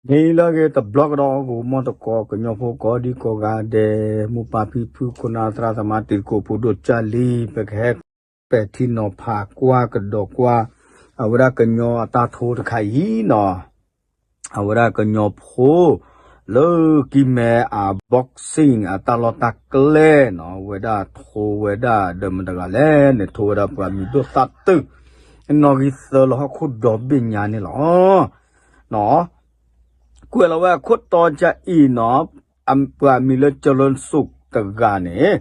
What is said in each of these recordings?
နံၤလၢအဂ့ၤတဘျီကဒီး ဂီၤမီတကိး ကညီဖိကိးဒံကိးဂၤဒဲး မိၢ်ပၢ်ဖံဖု ခိၣ်နၢ်သရၣ်သမါ တံၤသကိးဖိဒိၣ်ကၢ်လံ ပကဟဲပဲာ်ထံနီၤဖးကွၢ်ကဒီးကွၢ် အဝဲဒၣ်ကညီအတၢ်ထိတခါအံၤနီၤ အဝဲဒၣ်ကညီဖိ လၢကံၢ်မဲအ boxing အတၢ်လီၢ်တၢ်ကျဲနီၤ အဝဲဒၣ်ထိဝဲဒၣ်ဒီးမတၤတဂၤလဲၣ်န့ၣ် ထိဝဲဒၣ်ပှၤမံၤဒိၣ်သၣ်တုာ် နီၣ်ဂံၢ်သၢလၢဟီၣ်ခိၣ်ဒီဘ့ၣ်ညါန့ၣ်လီၤ. ကွဲးလီၤဝဲအခိၣ်တီကၢ်အံၤနီၤ ပှၤမံၤလၢကၠၢလိစူးတဂၤန့ၣ်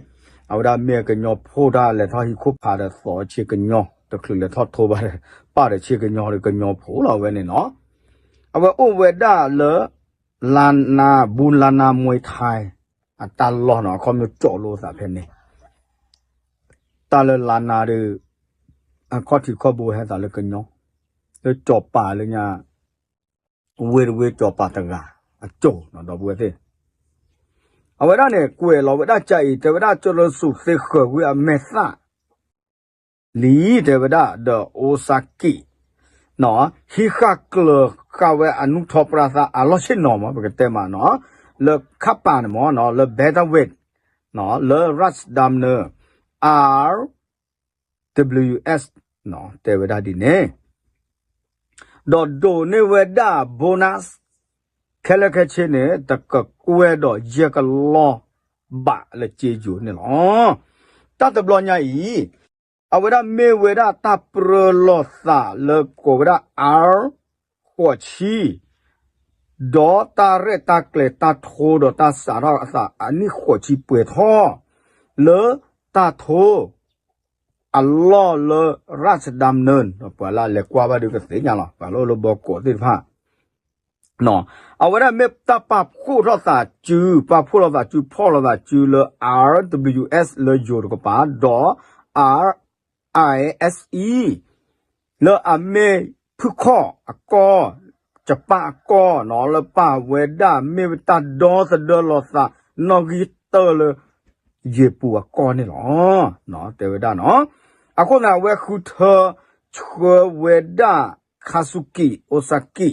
အဝဲဒၣ်မ့ၢ်ကညီဖိတၢ်လဲၤထီၣ်ဟံးခိၣ်ဖးဒီးသီဆ့ကညီ တချုးလဲၤထီၣ်ထိဘၣ်ဒီး ပာ်ဒီးဆ့ကညီဒီးကညီဖိလီၤဝဲန့ၣ်နီၤ အဝဲအိၣ်ဝဲဒၣ်လၢ လါနါ ဘူးလါနါမွဲထါ အတၢ်လီၢ်နီၤ အခီပညီကၠီလိာ်သးဖဲန့ၣ် တၢ်လၢလါနါဒီး အခီၣ်ထံးခီၣ်ဘိဟဲသးလၢကညီ လၢကၠီၤပၤလၢညါ ဝ့ၢ်တဝ့ၢ်ကၠီၤပၤတဂၤ အကၠိၣ်နီၤ ဒီပုၢ်ဝဲၢ်သ့ၣ် အဝဲဒၣ်န့ၣ် ကွဲးလီၤဝဲဒၣ်ကၢ်အံၤ တဲဝဲဒၣ်ကၠၢလိစူးသ့ဃၢၤဝံၤအမဲာ်သၣ် လံ တဲဝဲဒၣ် ဒီး Osaki နီၤ ဟံးဃာ်ကျၢၤဃာ်ဝဲအနူၢ်ထီၣ်ပြၢသးအလီၢ်ဆ့ၣ်နီၤမး ပကတဲမးနီၤ လၢခးပာ်န့ၣ်မးနီၤ လၢ bantamweight နီၤ လၢ Raj Damner R W S နီၤ တဲဝဲဒၣ်ဒ်န့ၣ် ဒီးဒိးန့ၢ်ဝဲဒၣ် bonus ခဲလၢာ်ခဲဆ့န့ၣ် တကကွဲၢ်ဒီးယဲၢ်ကလီၢ်ဘးလၢကၠ့ယိၤန့ၣ်လီၤ. တၢ်တဘျီညါအံၤ အဝဲဒၣ်မ့ၢ်ဝဲဒၣ်တၢ်ပြၢလိာ်သးလၢကိးဝဲဒၣ် R ဃိးဆံ ဒီးတၢ်ရဲၣ်တၢ်ကျဲၤတၢ်ထိဒီးတၢ်စးထီၣ်အသး အနံၣ်ဃိးဆံပှဲၤထီၣ် လၢတၢ်ထိ အလီၢ်လၢ Raj Damner ပှၤလၢအလဲၤကွၢ်ဘၣ်ဒုးကသ့ၣ်ညါလီၤ ပှၤလၢအိၣ်လၢဘီကိးသ့ၣ်တဖၣ် အဝဲဒၣ်မ့ၢ်တၢ်ပာ်ဖှိၣ်ထီၣ်သးစု ပာ်ဖှိၣ်လိာ်သးစု ဖီၣ်လိာ်သးစုလၢ R W S လၢယိၤတကပၤ ဒီး R I S E လၢအမ့ၢ်ဖုၣ်ခီၣ်အကီၢ် ကပၣ်အကီၢ်နီၤ လၢပာ်ဝဲဒၣ်မ့ၢ်ဝဲတၢ်ဒီသဒၢလိာ်သး နီၣ်ဂံၢ်တၢလၢ ယ့ၤပူၤအကီၢ်န့ၣ်လီၤ. တဲဝဲဒၣ်နီၤ အဃိသတး အဝဲဃုထၢဆှၢဝဲဒၣ် Kazuki Osaki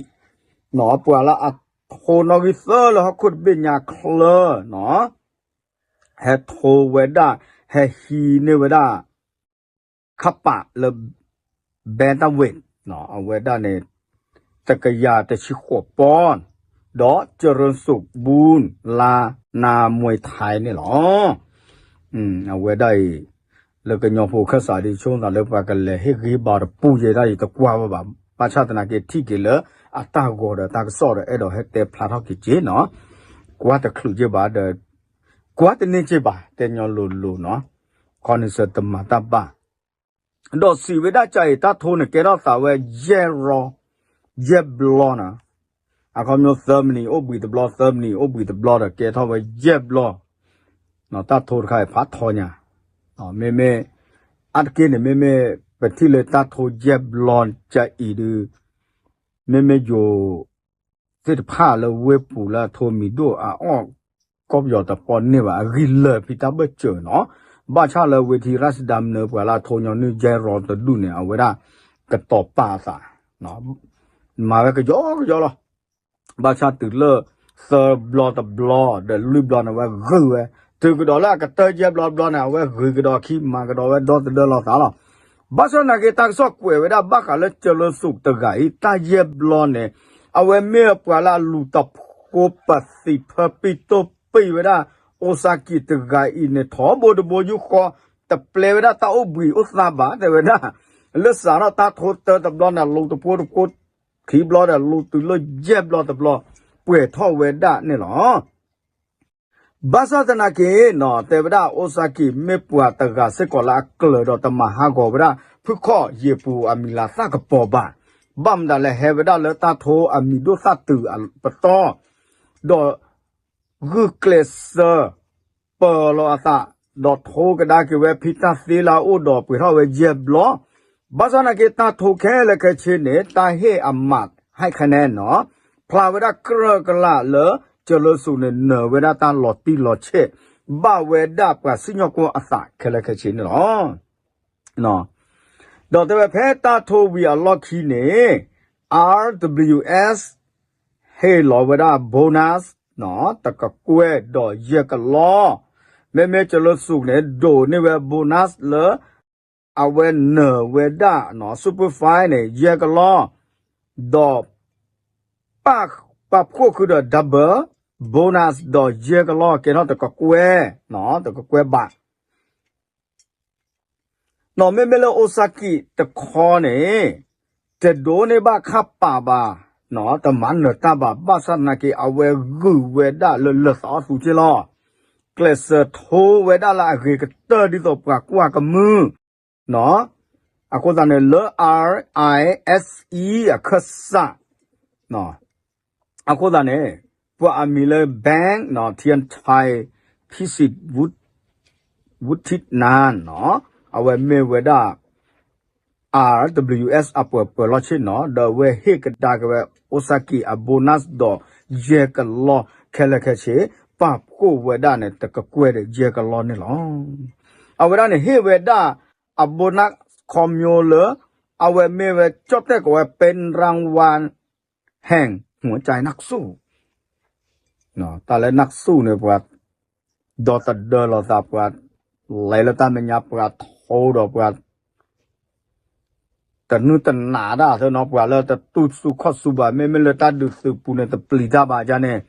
နီၤ ပှၤလၢအထိနီၣ်ဂံၢ်သၢလၢဟီၣ်ခိၣ်တဘ့ၣ်ညါချၢနီၤ ဟဲထိဝဲဒၣ် ဟဲဟံးန့ၢ်ဝဲဒၣ် ခးပာ်လၢ bantamweight အဝဲဒၣ်န့ၣ် တကယၤတဆံဃိးပီၣ် ဒီးကရၢၢ်စိးဘူး လါနါမွဲထါန့ၣ်လီၤ. အဝဲဒၣ်အံၤ လၢကညီဖိခၢၣ်စးဒ်ဆိသးလၢပှၤကလဲၤဟ့ၣ်ဂံၢ်ဘါတပူၤယဲဒၣ်အံၤတကွၢ်ဘၣ်ဘၣ် ဘၣ်ဆၣ်သနာ်က့ထံၣ်က့ၤလၢ အတၢ်ဂီၤဒီးတၢ်ကစီၣ်ဒီးအဲၣ်ဒိးဟဲတဲဖျါထီၣ်က့ၤက့ၤနီၤ ကွၢ်တချုးက့ၤဘၣ်ဒီး ကွၢ်တန့ၢ်က့ၤဘၣ် တဲညီလိၤလိၤနီၤ ခီနံၤစၢၤတမၤတၢ်ဘၣ် ဒီးစံးဝဲဒၣ်ကၢ်အံၤ တၢ်ထိန့ၣ်ကဲထီၣ်သးဝဲ ယဲၢ်ရီ ယဲၢ်ဘျီနီၤ အခီပညီသၢမံးနံးအိၣ်ဘှံးတဘျီ သၢမံးနံးအိၣ်ဘှံးတဘျီဒီးကဲထီၣ်ဝဲယဲၢ်ဘျီ တၢ်ထိတခါအံၤဖးထီညါ မ့မ့ၢ် အါတက့ၢ်န့ၣ် မ့မ့ၢ်ပထံၣ်လၢတၢ်ထိယဲၢ်ဘျီကၢ်အံၤဒုး မ့မ့ၢ်ယိၤ သ့ၣ်တဖၣ်လၢဝ့ၢ်ပူၤလၢအထိမံၤဒိၣ်အအီၣ်ကီၢ်ပယီၤတပီၢ်န့ၢ်ဘၣ် အဂံၢ်လၢာ်ဖံးတၢ်ဘၢၣ်စၢၤနီၤ ဘၣ်ဆၣ်လၢဝ့ထံရၣ်စဒၤမနၢၤပှၤလၢအထိညီနုၢ်ယဲၢ်ရီတဒူၣ်န့ၣ် အဝဲဒၣ်ကတီၤပာ်အသး မၤဝဲကယီကယီလီၤ ဘၣ်ဆၣ်တုၤလၢ သၢဘျီတဘျီ ဒီးလွံၢ်ဘျီန့ၣ် အဝဲဂုာ်ဝဲ တုၤကဒီးလၢအကတၢၢ်ယဲၢ်ဘျီတဘျီန့ၣ် အဝဲဂုာ်ကဒီးခံ မၤကဒီးဝဲဒီသဒၢလိာ်သးလီၤ. ဘၣ်ဆၣ်သနာ်က့ တၢ်ကစီၣ်ကွဲးဝဲဒၣ်ဘၣ်ဃးလၢကၠၢလိစူးတဂၤအံၤ တၢ်ယဲၢ်ဘျီန့ၣ် အဝဲမ့ၢ်ပှၤလၢအလူၤတဖိပသံးဖၢပံၣ်တိၢ်ပံၣ်ဝဲဒၣ် အိၣ်စၣ်ကံးတဂၤအံၤန့ၣ် ထီဘိတဘိယူၢ်ဃီ တပျဲဝဲဒၣ်တၢ်အိၣ်ဘှံးအိၣ်သါဘၣ် တဲဝဲဒၣ် လၢစးထီၣ်တၢ်ထိတၢတဘျီန့ၣ် လူၤတဖိတဖိ ခံဘျီဒီးလူၤတုၤလၢယဲၢ်ဘျီတဘျီ ပှဲၤထီၣ်ဝဲဒၣ်န့ၣ်လီၤ. ဘၣ်ဆၣ်သနာ်က့နီၤ တဲဝဲဒၣ် အိၣ်စၣ်ကံး မ့ၢ်ပှၤတဂၤစ့ၢ်ကီးလၢအကျၢၤဒီးတမၤဟးဂီၤဝဲဒၣ် ဖုၣ်ခီၣ်ယ့ၤပူၤအမံၤလၤသၣ်ကပီၤဘၣ်. ဘၣ်မတၤလဲၣ် ဟဲဝဲဒၣ်လၢတၢ်ထိအမံၤဒိၣ်သၣ်တုာ်အပတီၢ် ဒီး ဂုာ်ကျဲးစၢး ပၢၤလီၤအသး ဒီးထိကဒါက့ၤဝဲဖံးတၢ်သ့လၢအအိၣ်ဒီးပှဲၤထီၣ်ဝဲယဲၢ်ဘျီ. ဘၣ်ဆၣ်သနာ်က့ တၢ်ထိခဲလၢာ်ခဲဆ့န့ၣ် တၢ်ဟ့ၣ်အမး ဟဲခနဲနီၤ ဖျါဝဲဒၣ်ကြၢးကလာ်လၢ ကၠၢလိစူးန့ၣ် နၢၤဝဲဒၣ်တၢ်လီၤတံၢ်လီၤဆဲး ဘၣ်ဝဲဒၣ်ပှၤစံၣ်ညီၣ်ကွီၢ်အသးခဲလၢာ်ခဲဆ့န့ၣ်လီၤ. ဒီးတဲဝဲဖဲတၢ်ထိဝံၤအလီၢ်ခံန့ၣ် R W S ဟ့ၣ်လီၤဝဲဒၣ် bonus တကကွဲၢ်ဒီးယဲၢ်ကလီ, မ့မ့ၢ် ကရၢၢ်စူၣ် န့ၣ် ဒိးန့ၢ်ဝဲ bonus လၢ အဝဲနၢၤဝဲဒၣ် super five န့ၣ် ယဲၢ်ကလီ, ဒီး ပာ်ဖှိၣ်ဃုာ်ဒီး double bonus ဒီးယဲၢ်ကလီ ကဲထီၣ်တကကွဲၢ်, တကကွဲၢ်ဘး ဒီးမ့မ့ၢ်လၢ Osaki တခီန့ၣ် တဒိးန့ၢ်ဘၣ်ခးပာ်ဘၣ်, တမၤနၢၤတၢ်ဘၣ် ဘၣ်ဆၣ်သနာ်က့ အဝဲဂုာ်ဝဲဒၣ်လၢလၢၢ်သးအီၣ်သူက့လီၤ. ကျဲးစၢးထိဝဲဒၣ်လၢအဂ့ၤကတၢၢ်ဒ်သိးပှၤကွၢ်ကမုာ် အဃိသတးန့ၣ် လၢ RISE အခၢၣ်စး အဃိသတးန့ၣ် ပှၤအမံၤလၢ Bank Tiantai Pisit Wutitnan အဝဲမ့ၢ်ဝဲဒၣ် RWS အပှၤပၢၤလီၢ်ဆ့ၣ်နီၤ ဒီးအဝဲဟ့ၣ်ကဒါက့ၤဝဲ Osaki အ bonus ဒီးယဲၢ်ကလီ ခဲလၢာ်ခဲဆ့ ပာ်ဖှိၣ်ဝဲဒၣ်န့ၣ် တကကွဲၢ်ဒီးယဲၢ်ကလီန့ၣ်လီၤ. အဝဲဒၣ်န့ၣ် ဟ့ၣ်ဝဲဒၣ်အ bonus ခီဖျိလၢ အဝဲမ့ၢ်ဝဲကၠီၣ်တဲၣ်ကိးဝဲ ပ့ရၣ်ဝါ ဟဲၣ် ဟူးကၠဲးနၢ်ကစူၣ် တၢ်လၢနၢ်ကစူၣ်န့ၣ် ပှၤ ဒီသဒၢလီၤသး ပှၤ လဲၤလၢတၢ်မဲာ်ညါ ပှၤထိဒီးပှၤ တနုၤတနာ်ဒၣ်သနီၤ ပှၤလၢတတူၢ်ဆူၣ်ခီၣ်ဆူၣ်ဘၣ် မ့မ့ၢ်လၢတၢ်ဒုးသုးပူၤန့ၣ် တပျံၤတၢ်ဘၣ်ဒ်န့ၣ်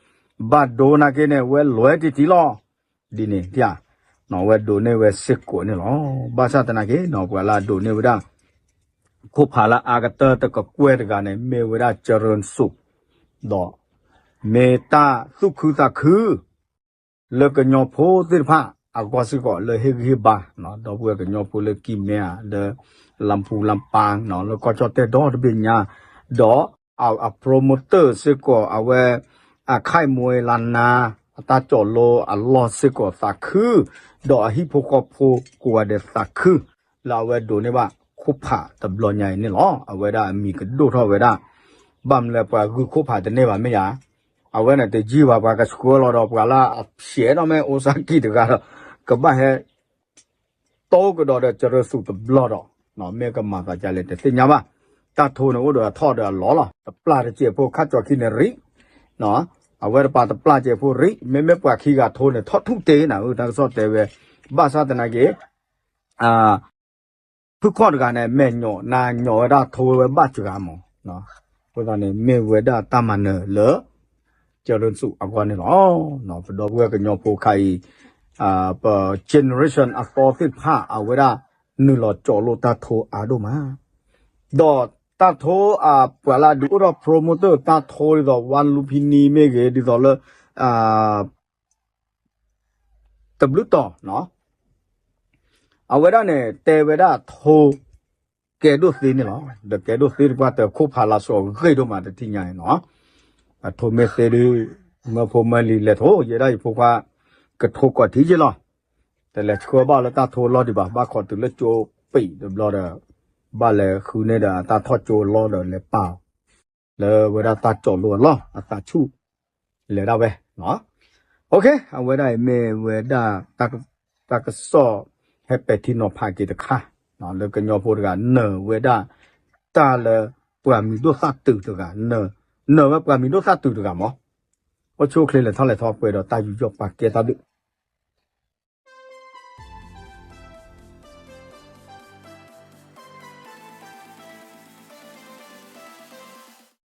ဘၣ်ဒိနာ်က့န့ၣ် ဝဲလဲၤတံၢ်တံၢ်လီၤ. ဒ်န့ၣ် ဝဲဒိးန့ၢ်ဝဲစ့ၢ်ကီးန့ၣ်လီၤ. ဘၣ်ဆၣ်သနာ်က့နီၤ ပှၤလၢအဒိးန့ၢ်ဝဲဒၣ် ခိၣ်ဖးလၢအအါကတၢၢ်တကကွဲၢ်တဂၤန့ၣ် မ့ၢ်ဝဲဒၣ် ကရၢၢ်စူၣ် ဒီး မ့ၢ်တၢ်သူၣ်ခုသးခု လၢကညီဖိသ့ၣ်တဖၣ်အဂီၢ်စ့ၢ်ကီး လၢဟ့ၣ်ဂံၢ်ဟ့ၣ်ဘါ ဒီပုၢ်ဝဲၢ်ကညီဖိလၢကံၢ်မဲဧါ လၢ လၢပူၤလၢပၤ လၢကီၢ်ကၠီၣ်တဲၣ်ဒီတဘ့ၣ်ညါ ဒီးအ promoter စ့ၢ်ကီး အဝဲ အခဲၣ်မွဲလၢနၤ အတၢ်ကၠီၣ်လိအလီၢ်စ့ၢ်ကီးသးခု ဒီးအဟံၣ်ဖိဃီဖိကိးဂၤဒဲးသးခု လၢအဝဲဒိးန့ၢ်ဘၣ်ခိၣ်ဖးတဘျီညါအံၤန့ၣ်လီၤ. အဝဲဒၣ်အမံၤကဒိၣ်ထီၣ်ဝဲဒၣ် ဘၣ်မနုၤလဲၣ် ပှၤဂုာ်ခိၣ်ဖးတန့ၢ်ဘၣ်မ့ၢ်ယါ အဝဲန့ၣ်တယံာ်ဘၣ် ပှၤကဆှၢလီၤဒီး ပှၤလၢအဖျဲးထီၣ်မ့ၢ် Osaki တဂၤဒီး ကဘၣ်ဟဲ တိကဒီးဒီးကရၢၢ်စူၣ်တဘျီဒီး မ့ၢ်ကမၤသးဒ်လဲၣ်တသ့ၣ်ညါဘၣ်. တၢ်ထိန့ၣ်အိၣ်ဒီးအထီၣ်ဒီးအလီၢ်လီၤ. တပျၢ်တစဲးဖိ ခါကၠီၤခံန့ၣ်ရံၣ် အဝဲတပၤတပျၢ်စဲးဖိရံၣ် မ့မ့ၢ်ပှၤခံဂၤထိန့ၣ် ထီၣ်ထူၣ်တ့ၢ်နၤ တၢ်ကစီၣ်တဲဝဲ ဘၣ်ဆၣ်သနာ်က့ ဖုခီၣ်တဂၤန့ၣ် မဲာ်ညိးနါညိးဝဲဒၣ်ထိဝဲဘၣ်စှၤမး အဃိသတးန့ၣ် မ့ၢ်ဝဲဒၣ်တၢ်မၤနၢၤလၢ ကရၢၢ်စူၣ်အဂီၢ်န့ၣ်လီၤ. ပဒီပုၢ်ဝဲၢ်ကညီဖိခါအံၤ ပ generation အသီသ့ၣ်တဖၣ် အဝဲဒၣ်နုာ်လီၤကၠီၣ်လိတၢ်ထိအါဒိၣ်မး ဒီးတၢ်ထိအပှၤလၢအဒုးအိၣ်ထီၣ် promoter တၢ်ထိဒ်သိး ဝါလူဖံနံမ့ၢ်ဂ့ၤ ဒ်သိးလၢ တဘျုးတီၤ အဝဲဒၣ်န့ၣ် တဲဝဲဒၣ်ထိ ကဲဒိၣ်သ့န့ၣ်လီၤ. ဒီးကဲဒိၣ်သ့တပှၢ်တၢၢ် ခိၣ်ဖးလၢစိၤအဂ့ၢ်ဒိၣ်မးတထံၣ်ညါအံၤနီၤ အထိမ့ၢ်သ့ဒုး မၢဖိမၢလံၤလဲၤထိ ယဲဒၣ်ယဖိခွါ ကထိကိးထံယ့ၢ်လီၤ. တလဲၤဆှၢဘၣ်လၢတၢ်ထိလီၢ်ဒံးဘၣ် ဘၣ်ခိးတုၤလၢကၠိပံာ်တဘျီဒီး ဘၣ်လဲၤဃုန့ၢ်ဒီးအတၢ်ထီၣ်ကၠိလီၢ်ဒီးလဲၤပာ်အီၤ လၢဝဲဒၣ်တၢ်ကၠီၣ်လိအလီၢ် အသးဆူၣ် လဲၤဒၣ်ဝဲ အဝဲဒၣ်အံၤမ့ၢ်ဝဲဒၣ် တၢ်ကစီၣ်ဟဲပဲာ်ထံနီၤဖးက့ၤတခါ လၢကညီဖိတဂၤ နၢၤဝဲဒၣ် တၢ်လၢပှၤမံၤဒိၣ်သၣ်တုၤတဂၤ နၢၤဝဲပှၤမံၤဒိၣ်သၣ်တုၤတဂၤမး အိၣ်ဆူၣ်အိၣ်ချ့လဲၤထီၣ်လဲၤထီပှဲၤဒီးတၢ်ယူးယီၣ်ပာ်ကဲတၢ်ဒုး